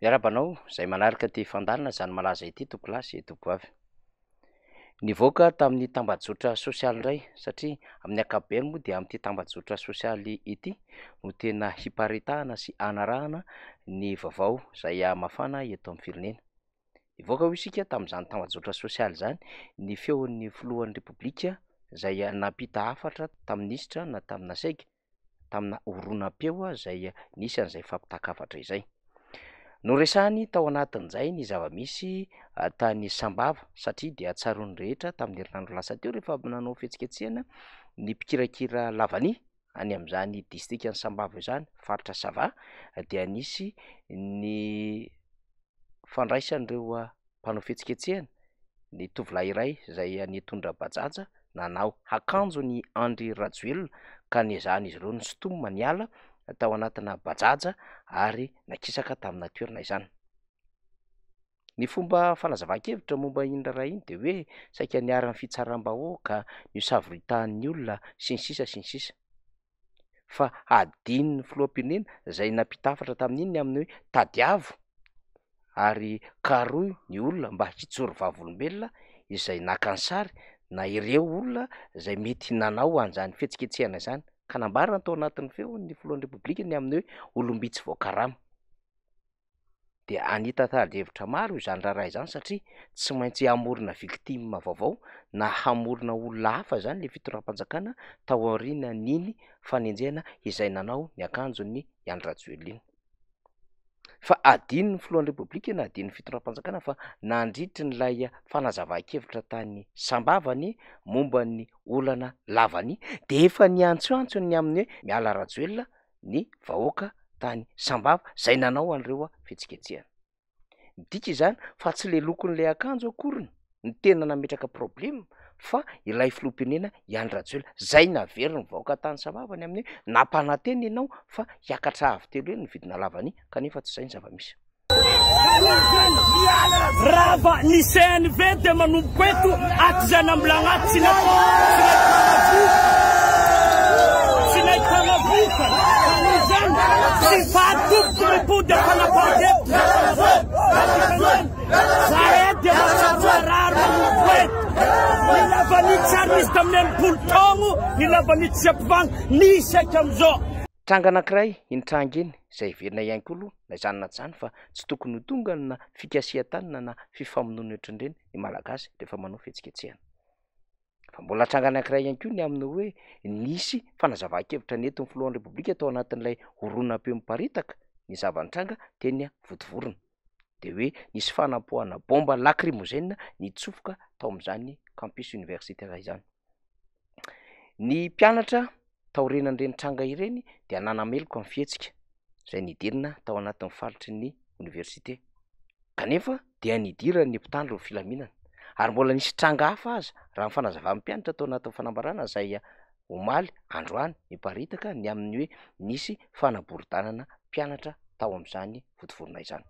Miarahaba anao izay manaraka ity fandaharana izany malaza ity tompokolahy sy tompokovavy. Nivoaka tamin'ny tambajotra sosialy indray satria amin'ny ankapobeny moa dia amin'ity tambajotra sosialy ity no tena hiparitahana sy anarahana ny vaovao izay mafana eto amin'ny firenena. Nivoaka hoy isika tamin'izany tambajotra sosialy izany ny feon'ny filohan'ny repoblika izay nampita hafatra tamin'ny minisitra na tamina seg tamina horonam-peo izay nisy an'izay fampitan-kafatra izay. Noresahany tao anatin'izay ny zava-misy tany Sambava satria dia tsaroan'ny rehetra tamin'ny herinandro lasa teo rehefa avy nanao fihetsiketsehana ny mpikirakira lavania any amin'izany distrikan'i Sambava izany, faritra Sava, dia nisy ny fandraisan'ireo mpanao fihetsiketsehana ny tovolahy iray izay nitondra bajaja nanao akanjo ny Andry Rajoelina ka niezahan'izy ireo nisintomina niala tao anatina bajaja ary nakisaka tamina toerana izany. Ny fomba fanazavan-kevitra momba iny raharaha iny dia hoe saika niharan'ny fitsaram-bahoaka, nosavoritahan'ny olona sy ny sisa sy ny sisa. Fa hadinon'ny filoham-pirenena izay nampita hafatra tamin'iny ny amin'ny hoe tadiavo ary karohy ny olona mba hijoro vavolombelona izay naka ny sary na ireo olona izay mety nanao an'izany fihetsiketsehana izany ka nambarany tao anatin'ny feony ny filohan'ny repoblika ny amin'ny hoe olom-bitsy voakarama. Dia hanitatra hevitra maro izany raharaha izany satria tsy maintsy hamorona victime vaovao na hamorona olona hafa izany ilay fitondram-panjakana tao aorianan'iny fanenjehana izay nanao ny akanjon'ny Andry Rajoelina iny. Fa adinon'ny filohan'ny repoblika na adinon'ny fitondram-panjakana fa nandritry n'ilay fanazavan-kevitra tany Sambava anie momba ny olana lavania dia efa niantsoantso ny amin'ny hoe miala Rajoelina ny vahoaka tany Sambava izay nanao an'ireo fihetsiketsehana. Midika izany fa tsy le lokon'ilay akanjo akoriny no tena nametraka problema fa ilay filoham-pirenena i Andry Rajoelina izay naverin'ny vahoaka tany Sambava ny amin'ny hoe nampanantena ianao fa hiakatra avo telo heny ny vidina lavania kanefa tsy izay ny zava-misy. Rava ny CNV dia manomboka eto aty izay nambilagna tsy tsy nahitana vokany ka noho izany tsy fahatompoko mipody fanapahan-kevitra zahay dia mahatsapa marary manomboka eto ny lavanio tsy ary nisy tamin'ny 60 taogno ny lavanio tsy ampivagna nisy hatramin'izao. Tranga anankiray iny tranga iny izay heverina ihany koa aloha na izany na tsy izany fa tsy tokony ho tonga na fikasihan-tanana na fifamonoana ohatran'ireny ny Malagasy rehefa manao fihetsiketsehana. Fa mbola tranga anankiray ihany koa ny amin'ny hoe nisy fanazavan-kevitra nentin'ny filohan'ny Repoblika tao anatin'ilay horonam-peo miparitaka ny zava-nitranga teny Vontovorona. Dia hoe nisy fanampohana bomba lacrymogène nitsofoka tao amin'izany campus universitaire izany. Ny mpianatra taorianan'ireny tranga ireny dia nanameloka ny fihetsika izay nidirana tao anatin'ny faritry ny oniversite kanefa dia nidiran'ny mpitandro ny filaminana ary mbola nisy tranga hafa aza raha ny fanazavan'ny mpianatra tao anatin'ny fanambarana izay omaly androany niparitaka ny amin'ny hoe nisy fanaborodanana mpianatra tao amin'izany vontovorona izany.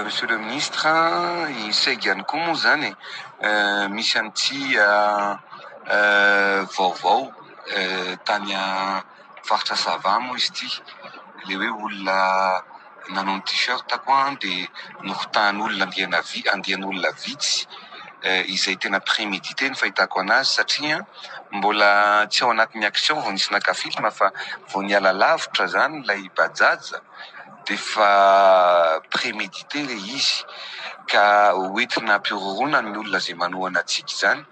Monsieur le ministre, i Seg ihany koa moa izany e, misy an'ity vaovao tany faritra Sava moa izy ity, ilay hoe olona nanao ny t-shirt ko dia nohotahan'olona andiana vi- andian'olona vitsy izay tena prémédité ny fahitako an'azy satria mbola tsy ao anatin'ny action vao nisy naka film fa vao niala lavitra izany ilay bajaj dia efa prémédité ilay izy ka ho entina hampihorohoroana ny olona izay manohana antsika izany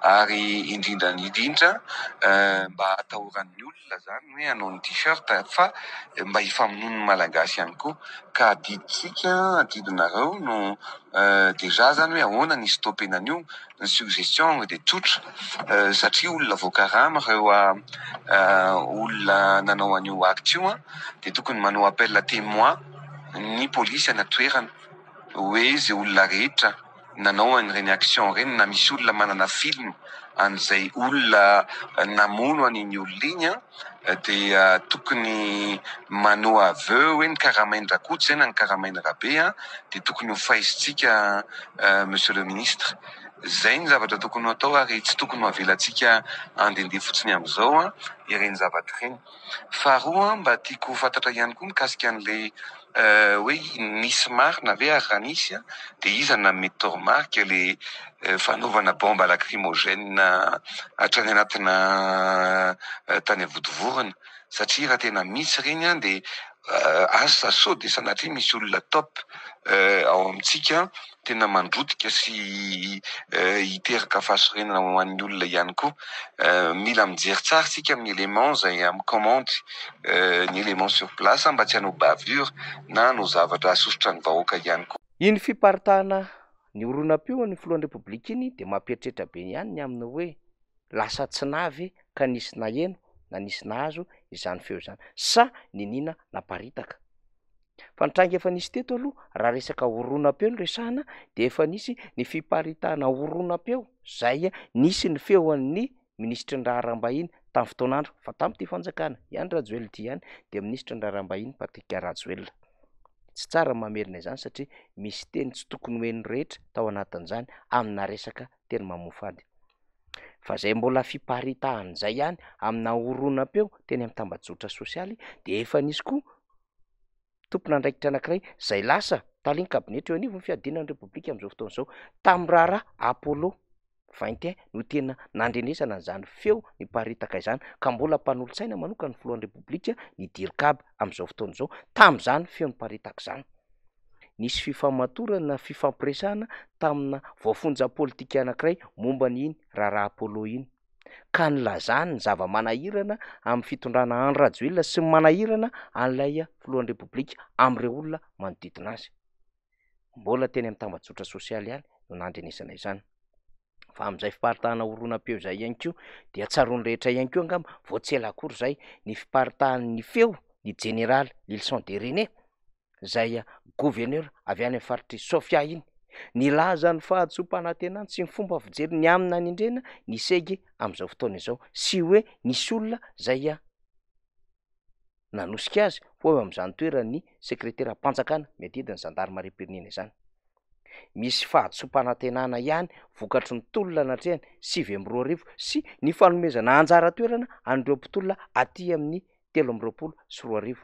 ary indrindra indrindra mba hatahoran'ny olona izany hoe hanao ny t-shirt fa mba hifamonoan'ny Malagasy ihany koa ka adidintsika, adidinareo no déjà izany hoe ahoana ny hi-stopper-na an'io. Ny suggestion dia tsotra satria olona voakarama ireo olona nanao an'io acte io dia tokony manao appel à témoin ny polisy any an-toerana hoe izay olona rehetra nanao an'ireny action ireny na misy olona manana film an'izay olona namono an'iny olona iny dia tokony manao aveu hoe ny karamain-dRakoto izay na ny karamain-dRabe dia tokony ho faizintsika monsieur le ministre. Izay ny zavatra tokony ho atao ary tsy tokony ho avelantsika handehandeha fotsiny amin'izao ireny zavatra ireny. Faharoa, mba tiako ho fantatra ihany koa mikasika an'ilay hoe nisy marina ve ary raha nisy dia iza no nanome toromarika ilay fanaovana bombe lacrymogène hatrany anatina tany Vontovorona satria raha tena misy ireny dia asa sao dia sanatria misy olona top ao amintsika tena mandrotika sy hiteraka fahasorenana ho an'ny olona ihany koa. Mila mijery tsara isika amin'ny élément izay amin'ny commande ny élément sur place mba tsy hanao bavure na hanao zavatra hahasosotra ny vahoaka ihany koa. Iny fiparitahana ny horonam-peo an'ny filohan'ny Repoblika iny dia mampieritreritra be ihany ny amin'ny hoe lasa tsy navy ka nisy naheno na nisy nahazo izany feo izany sa niniana naparitaka. Fa ny tranga efa nisy teto aloha, raha resaka horonam-peo no resahana dia efa nisy ny fiparitahana horonam-peo izay nisy ny feon'ny minisitry ny raharaham-bahiny tamin'ny fotoan'andro fa tamin'ity fanjakana i Andry Rajoelina ity ihany dia minisitry ny raharaham-bahiny Patrick Rajoelina. Tsy tsara ny mamerina izany satria misy teny tsy tokony ho heno rehetra tao anatin'izany amina resaka teny mamoafady. Fa izay mbola fiparitahan'izay ihany amina horonam-peo teny amin'ny tambajotra sosialy dia efa nisy koa tompon'andraikitra anankiray izay lasa talen'ny kabinetra eo anivon'ny fiadiana ny Repoblika amin'izao fotoana izao tamin'ny raharaha Apollo 21 no tena nandrenesana an'izany feo niparitaka izany ka mbola mpanolotsaina manokana ny filohan'ny Repoblika ny Dircab amin'izao fotoana izao tamin'izany feo niparitaka izany. Nisy fifamatorana na fifampiresahana tamina voafonja politika anankiray momba an'iny raharaha Apollo iny ka nilazany ny zava-manahirana amin'ny fitondrana Andry Rajoelina sy ny manahirana an'ilay filohan'ny Repoblika amin'ireo olona manodidina azy. Mbola teny amin'ny tambajotra sosialy ihany no nandrenesana izany. Fa amin'izay fiparitahana horonam-peo izay ihany koa dia tsaroan'ny rehetra ihany koa angamba vao tsy ela akory izay ny fiparitahan'ny feo ny jeneraly Lylison de René izay gouverneur avy any amin'ny faritr'i Sofia iny nilaza ny fahadisoam-panantenany sy ny fomba fijery ny amin'ny nanendrena ny segy amin'izao fotoana izao sy hoe nisy olona izay nanosika azy ho eo amin'izany toeran'ny sekreteram-panjakana miadidy ny zandarimariam-pirenena izany. Misy fahadisoam-panantenana ihany vokatry ny tolona natrehany 2009 sy ny fanomezana anjara toerana an'ireo mpitolona aty amin'ny 2023.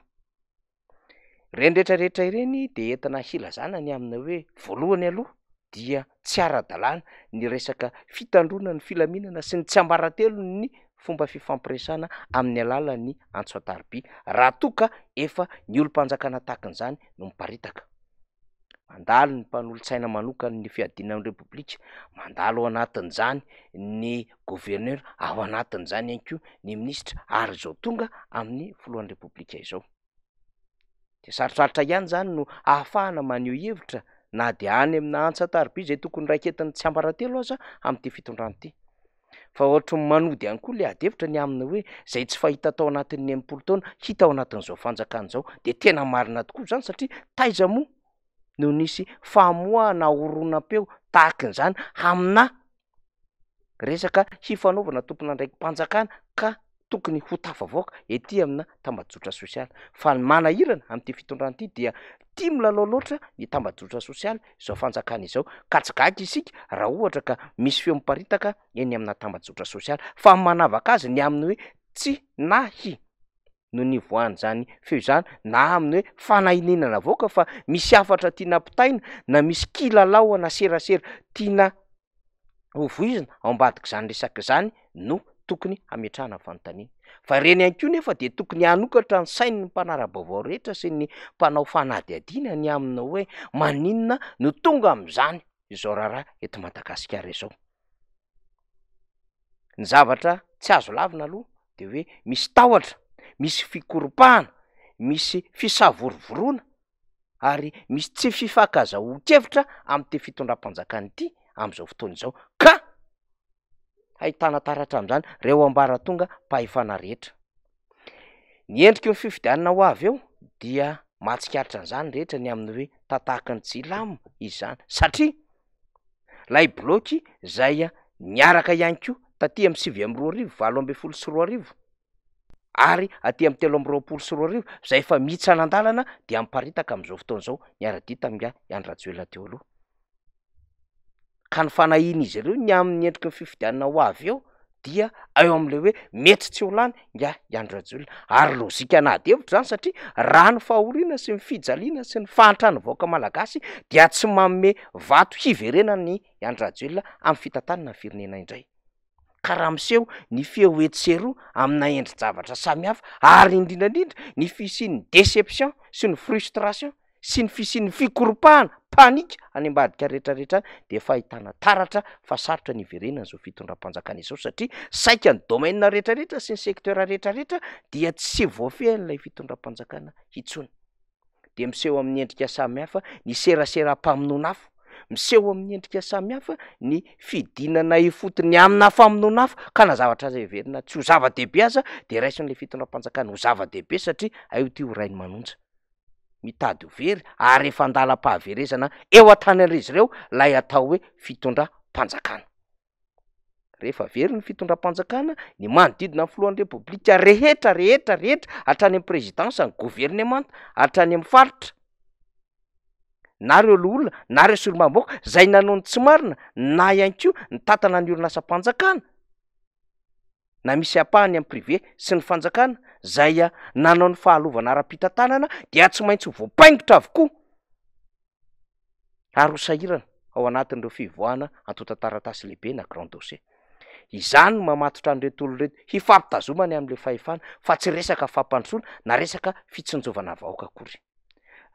Ireny rehetra rehetra ireny dia entina hilazana ny amina hoe voalohany aloha dia tsy ara-dalàna ny resaka fitandroana ny filaminana sy ny tsiambaratelon'ny fomba fifampiresahana amin'ny alalan'ny antso an-tariby raha toa ka efa ny olom-panjakana tahakan'izany no miparitaka. Mandalo ny mpanolotsaina manokan'ny fiadiana ny Repoblika, mandalo ao anatin'izany ny gouverneur, ao anatin'izany ihany koa ny minisitra ary izao tonga amin'ny filohan'ny Repoblika izao. Dia sarotrarotra ihany izany no ahafahana maneho hevitra na dia any amina antsan-tariby izay tokony raiketin'ny tsiambaratelo aza amin'ity fitondrana ity. Fa ohatry ny manody ihany koa ilay ady hevitra ny amin'ny hoe izay tsy fahita tao anatin'ny 60 taona hita ao anatin'izao fanjakana izao. Dia tena marina tokoa izany satria taiza moa no nisy famoahana horonam-peo tahaka izany aminà resaka hifanaovana tompon'andraiki-panjakana ka tokony ho tafavoaka ety amina tambajotra sosialy. Fa ny manahirana amin'ity fitondrana ity dia tia milalao loatra ny tambajotra sosialy izao fanjakana izao ka tsy gaga isika raha ohatra ka misy feo miparitaka eny amina tambajotra sosialy fa ny manavaka azy ny amin'ny hoe tsy nahy no nivoahan'izany feo izany na amin'ny hoe fanahiniana navoaka fa misy hafatra tiana ampitaina na misy kilalao na serasera tiana hovoizina ao ambadik'izany resaka izany no tokony hametrahana fanontaniana. Fa ireny ihany koa nefa dia tokony hanokatra ny sain'ny mpanara-baovao rehetra sy ny mpanao fanadihadiana ny amina hoe maninona no tonga amin'izany izao raharaha eto Madagasikara izao. Ny zavatra tsy azo lavina aloha dia hoe misy tahotra, misy fikoropahana, misy fisavorovoroana ary misy tsy fifankazahoan-kevitra amin'ity fitondram-panjakana ity amin'izao fotoana izao ka ahitana taratra amin'izany ireo ambaratonga mpahefana rehetra. Ny endriky ny fifidianana ho avy eo dia mahatsikaritra an'izany rehetra ny amin'ny hoe tataky ny tsy hilamina izany satria ilay bloky izay niaraka ihany koa taty amin'ny 2009 2018 ary aty amin'ny 2023 izay efa mihitsana an-dalana dia miparitaka amin'izao fotoana izao niara-dia tamin'ingahy Andry Rajoelina teo aloha. Ka ny fanahian'izy ireo ny amin'ny endriky ny fifidianana ho avy eo dia eo amin'ilay hoe mety tsy ho lany ingahy Andry Rajoelina. Ary lojika an'ady hevitra izany satria raha ny fahoriana sy ny fijaliana sy ny fahantran'ny vahoaka malagasy dia tsy manome vato hiverenana i Andry Rajoelina amin'ny fitantanana ny firenena indray. Ka raha miseho ny feo etsy sy eroa amina endri-javatra samihafa ary indrindra indrindra ny fisian'ny déception sy ny frustration sy ny fisian'ny fikoropahana, panique, any ambadika rehetra rehetra any dia efa ahitana taratra fa sarotra ny hiverenana izao fitondram-panjakana izao satria saika ny domaine rehetra rehetra sy ny secteur rehetra rehetra dia tsy voafehin'ilay fitondram-panjakana intsony. Dia miseho amin'ny endrika samihafa ny seraseram-pamonoana afo, miseho amin'ny endrika samihafa ny fidinana ifotony amina famonoana afo ka na zavatra aza heverina tsy ho zava-dehibe aza dia raisin'ilay fitondram-panjakana ho zava-dehibe satria hay ity ho rainimanonja. mitady ho very ary efa an-dalam-pahaverezana eo an-tanan'izy ireo ilay atao hoe fitondram-panjakana. Rehefa very ny fitondram-panjakana, ny manodidina ny filohan'ny repoblika rehetra rehetra rehetra hatrany amin'ny prezidansa, ny governemanta, hatrany amin'ny faritra, na ireo loholona na ireo solombavambahoaka izay nanao ny tsy marina na ihany koa nitantana ny orinasam-panjakana, na misy ampahany amin'ny privé sy ny fanjakana zay nanao ny fahalovana ara-pitantanana dia tsy maintsy ho voapaingotra avokoa ary ho sahirana ao anatin'ireo fivoahana antontan-taratasy lehibe na grand dossier. Izany no mamatotra an'ireto olona ireto hifampitazomany amin'ilay fahefana fa tsy resaka fampandrosoana na resaka fitsinjovana vahoaka akory.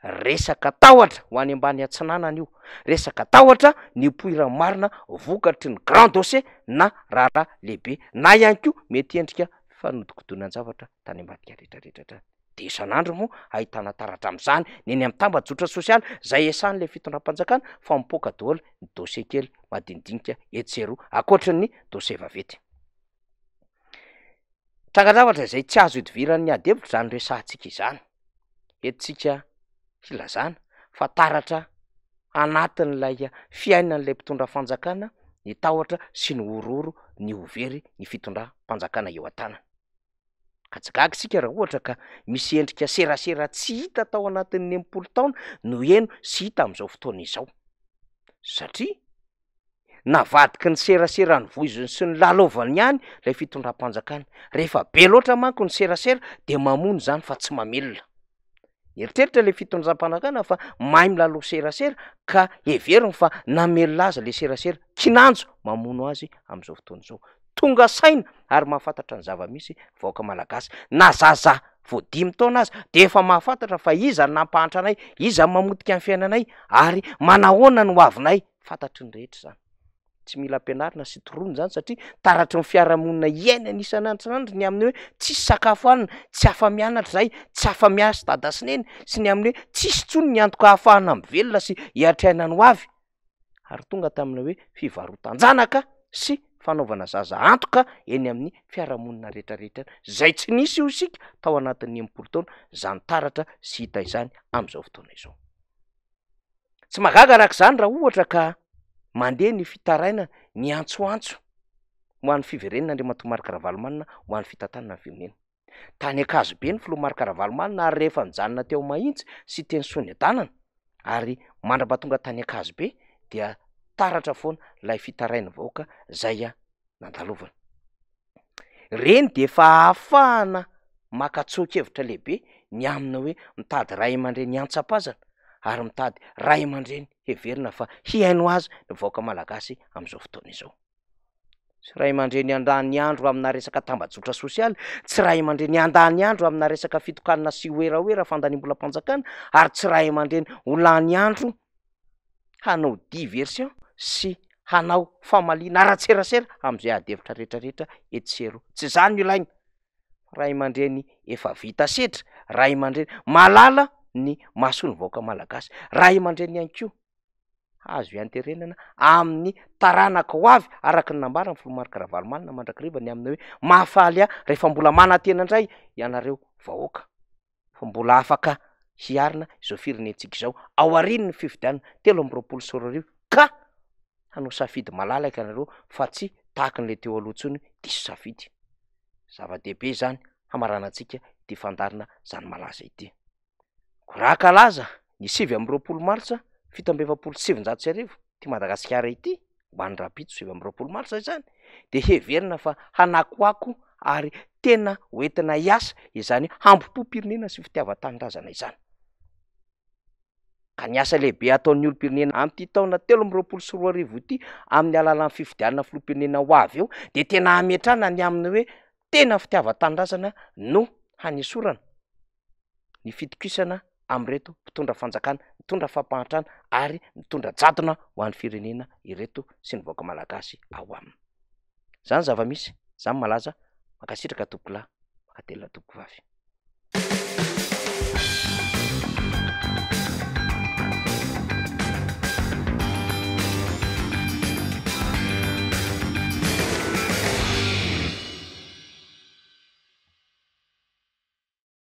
Resaka tahotra ho any ambany atsinanana io, resaka tahotra nipoiran'ny marina vokatry ny grand dossier na raharaha lehibe na ihany koa mety endrika fanodinkodonan-javatra tany ambadika rehetrarehetra hatrany. Dia isan'andro moa ahitana taratra amin'izany ny eny amin'ny tambajotra sosialy izay esahan'ilay fitondram-panjakana fa mipoaka daholo ny dossier kely madinidinika etsy sy eroa ankoatry ny dossier vaventy. Trangan-javatra izay tsy azo ihodiviran'ny ady hevitra izany resahantsika izany. Entintsika hilazana fa taratra anatin'ilay fiainan'ilay mpitondra fanjakana ny tahotra sy ny horohoro ny ho very ny fitondram-panjakana eo an-tanana. Ka tsy gaga isika raha ohatra ka misy endrika serasera tsy hita tao anatin'ny 60 taona no heno sy hita amin'izao fotoana izao. Satria Navadiky ny serasera novoiziny sy nolalaovany ihany ilay fitondram-panjakana. Rehefa be loatra manko ny serasera dia mamono izany fa tsy mamelona. Nieritreritra ilay fitondram-panjakana fa mahay milalao serasera ka heveriny fa namelona azy ilay serasera, kinanjo mamono azy amin'izao fotoana izao. Tonga saina ary mahafantatra ny zava-misy vahoaka malagasy. Na zaza vao dimy taona aza dia efa mahafantatra fa iza no nampahantra anay, iza no mamotika ny fiainanay ary manahoana ny hoavinay. Fantatry ny rehetra izany. Tsy mila ampianarina sy toroana izany satria taratry ny fiarahamonina iainana isan'andro isan'andro ny amin'ny hoe tsisy sakafo hanina, tsy afa-mianatra izahay, tsy afa-miasa dada sy neny, sy ny amin'ny hoe tsisy intsony ny antoka ahafahana mivelona sy hiatrehana ny hoavy. Ary tonga tamin'ilay hoe fivarotan-janaka sy fanaovana zaza antoka eny amin'ny fiarahamonina rehetrarehetra eny, izay tsy nisy hoy isika tao anatin'ny 60 taona, izany taratra sy hita izany amin'izao fotoana izao. Tsy mahagaga araka izany raha ohatra ka mandeha ny fitarainana, ny antsoantso ho an'ny fiverenana Andriamatoa Marc Ravalomanana ho an'ny fitantanana ny firenena. Tany Ankazobe ny filoha Marc Ravalomanana ary rehefa nijanona teo Mahitsy sy teny Soaniadanana ary mandra-pahatonga tany Ankazobe dia taratra foana ilay fitarain'ny vahoaka izay nandalovana. Ireny dia efa ahafahana maka tsoa-kevitra lehibe ny amina hoe mitady ray aman-dreny hiantsapazana ary mitady ray aman-dreny heverina fa hihaino azy ny vahoaka malagasy amin'izao fotoana izao. Tsy ray aman-dreny handany andro amina resaka tambajotra sosialy, tsy ray aman-dreny handany andro amina resaka fitokanana sy werawera fandaniam-bolam-panjakana ary tsy ray aman-dreny ho lany andro hanao diversion sy hanao famaliana ara-tserasera amin'izay ady hevitra rehetrarehetra etsy sy eroa. Tsy izany no ilaina. Ray aman-dreny efa vita setra, ray aman-dreny mahalala ny mahasoa ny vahoaka malagasy, ray aman-dreny ihany koa azo ianterenana amin'ny taranaka ho avy araka ny nambaran'ny filoha Marc Ravalomanana mandrakariva ny amin'ny hoe mahafaly ahy rehefa mbola manantena indray ianareo vahoaka. fa mbola afaka hiarina izao firenentsika izao aorian'ny fifidianana 2023 ka hanao safidy malalaka ianareo fa tsy tahaka an'ilay teo aloha intsony diso safidy. Zava-dehibe izany hamaranantsika ity fandaharana izany malaza ity. Raha kalaza ny 29 martsa 1947 ity Madagasikara ity. ho an'ny rahampitso 29 marsa izany dia heverina fa hanakoako ary tena hoentina hiasa izany hambom-pom-pirenena sy fitiavan-tanindrazana izany. Ka ny asa lehibe ataon'ny olom-pirenena amin'ity taona 2023 ity amin'ny alalan'ny fifidianana filoham-pirenena ho avy eo dia tena hametrahana ny amin'ny hoe tena fitiavan-tanindrazana no hanesorana ny fitokisana amin'ireto mpitondra fanjakana mitondra fampahantrana ary mitondra jadona ho an'ny firenena ireto sy ny vahoaka malagasy ao aminy. Zany zava-misy, zany malaza, mankasitraka tompokolahy, mankatelina tompokovavy.